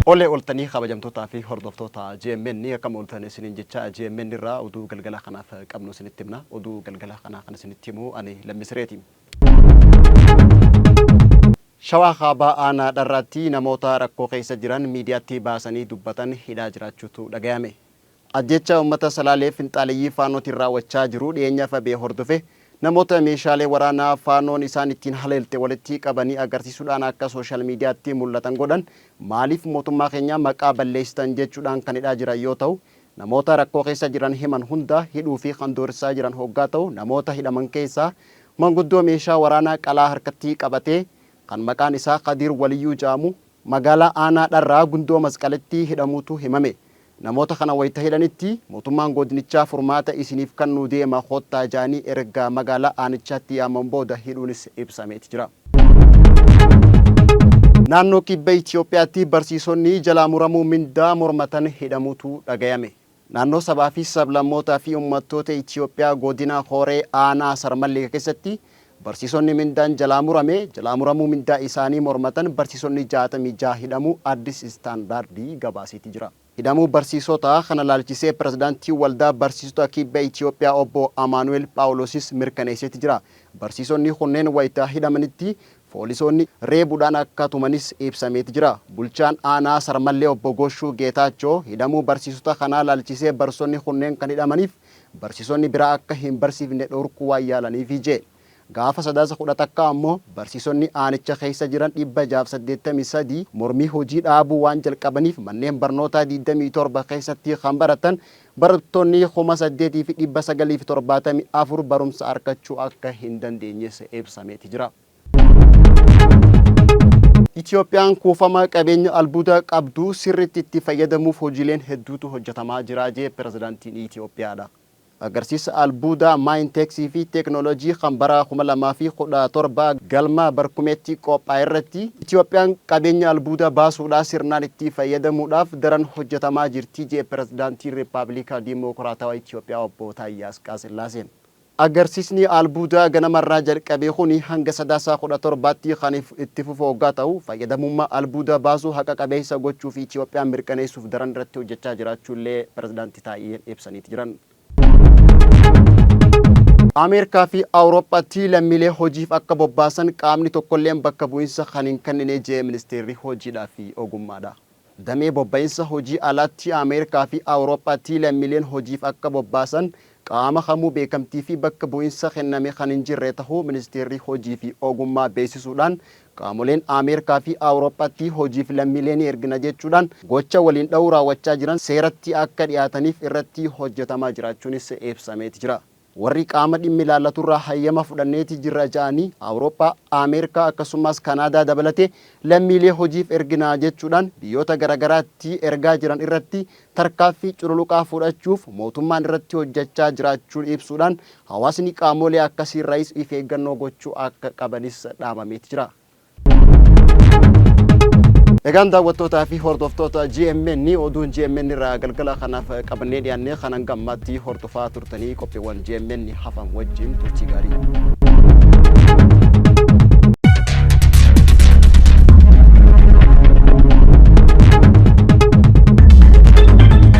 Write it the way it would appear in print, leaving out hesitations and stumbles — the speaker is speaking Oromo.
Olee oltanii kabajamtootaa fi hordoftoota GMN akkam ooltan isiniin jecha GMN irraa oduu galgala kanaaf qabnu isinitti himna. Oduu galgala kanaa kan isinitti himu ani Lammisireeti. Shawaa Kaabaa Aanaa Dharraatti namoota rakkoo keessa jiran miidiyaatti baasanii dubbatan hidhaa jiraachuutu dhagayame. Ajjeechaa uummata Salaalee finxaaleyyii Faannootiin raawwachaa jiru dhiyeenya ifa ba'e hordofee namoota meeshaalee waraanaa Faannoon isaan ittiin haleelte walitti qabanii agarsiisuudhaan akka sooshaal miidiyaatti mul'atan godhan maaliif mootummaa keenya maqaa balleessitan jechuudhaan kan hidhaa jiran yoo ta'u namoota rakkoo keessa jiran himan hunda hidhuu fi kan doorsisaa jiran hoggaa ta'u namoota hidhaman keessaa manguddoo meeshaa waraanaa qalaa harkatti qabatee kan maqaan isaa Kadiir Waliyyuu ja'amu magaalaa Aanaa Dharraa Gundoo Masqalitti hidhamuutu himame. Namoota kana wayita hidhanitti mootummaan godinichaa furmaata isiniif kannuu deema koottaa ja'anii erga magaalaa aanichaatti yaaman booda hidhuunis ibsameeti jira. Naannoo Kibba Itiyoophiyaatti barsiisonni jalaa muramuu mindaa mormatan hidhamuutu dhagayame. Naannoo Sabaa fi Sablammootaa fi Ummattoota Itiyoophiyaa Godina Kooree Aanaa Sarmallee keessatti barsiisonni mindaan jalaa murame jalaa muramuu mindaa isaanii mormatan barsiisonni 66 hidhamuu Addis Standard gabaaseeti jira. Hidhamuu barsiisota kana laalchisee Pirezidaantii Waldaa Barsiisota Kibba Itiyoophiyaa Obbo Amaanu'eel Phaawuloosis mirkaneesseeti jira. Barsiisonni kunneen wayita hidhamanitti Foolisoonni reebuudhaan akka tumanis ibsameeti jira. Bulchaan aanaa Sarmallee Obbo Goshuu Geetaachoo hidhamuu barsiisota kanaa laalchisee barsonni kunneen kan hidhamaniif barsiisonni biraa akka hin barsiifne dhorkuu waan yaalaniifi jee. Gaafa Sadaasa 11 ammoo barsiisonni aanicha keessa jiran 683 mormii hojii dhaabuu waan jalqabaniif manneen barnootaa 27 keessatti kan baratan barattoonni 8974 barumsa arkachuu akka hin dandeenyes ibsameeti jira. Itiyoophiyaan kuufama qabeenya albuuda qabdu sirriitti itti fayyadamuuf hojiileen hedduutu hojjetamaa jira jee Pirezidaantiin Itiyoophiyaadha. Agarsiisa albuudaa Maayinteeksii fi Teeknooloojii kan bara 2017 galma Barkumeetti qophaa'erratti Itiyoophiyaan qabeenya albuuda baasuudhaa sirnaan itti fayyadamuudhaaf daran hojjetamaa jirti jee Pirezidaantiin Riippaabilika Diimookiraatawaa Itiyoophiyaa Obbo Taayyee Asqaasillaaseen. Agarsiisni albuudaa ganamarraa jalqabe kuni hanga Sadaasa 17tti kan itti fufu oggaa ta'u, fayyadamummaa albuuda baasuu haqa qabeessa gochuu fi Itiyoophiyaan mirkaneessuuf daran irratti hojjechaa jiraachuu illee Pirezidaanti Taayyeen ibsaniiti jiran. Ameerikaa fi Awuroophaatti lammiilee hojiif akka bobbaasan qaamni tokkolleen bakka bu'insa kan hin kennine je'e Ministeerri Hojiidhaa fi Ogummaadha. Damee bobba'insa hojii alaatti Ameerikaa fi Awuroophaatti lammiileen hojiif akka bobbaasan qaama kamuu beekamtii fi bakka bu'insa kenname kan hin jirre tahuu Ministeerri Hojii fi Ogummaa beeksisuudhaan qaamoleen Ameerikaa fi Awuroophaatti hojiif lammiilee ni ergina jechuudhaan gocha waliin dhahuu raawwachaa jiran seeratti akka dhiyaataniif irratti hojjetamaa jiraachuunis ibsameeti jira. Warri qaama dhimmi ilaallaturraa hayyama fudhanneeti jirra ja'anii Awurooppaa, Ameerikaa akkasumas Kanaadaa dabalatee lammiilee hojiif ergina jechuudhaan biyyoota garagaraatti ergaa jiran irratti tarkaaffii cululuqaa fudhachuuf mootummaan irratti hojjachaa jiraachuu ibsuudhaan hawaasni qaamolee akkasiirraayis if eeggannoo gochuu akka qabanis dhaamameeti jira. Egaan daawwattootaa fi hordoftoota GMN oduun GMN irraa galgala kanaaf qabannee dhiyaanne kan hanga ammaatti hordofaa turtanii qophiiwwan GMN hafan wajjin turtii gaarii.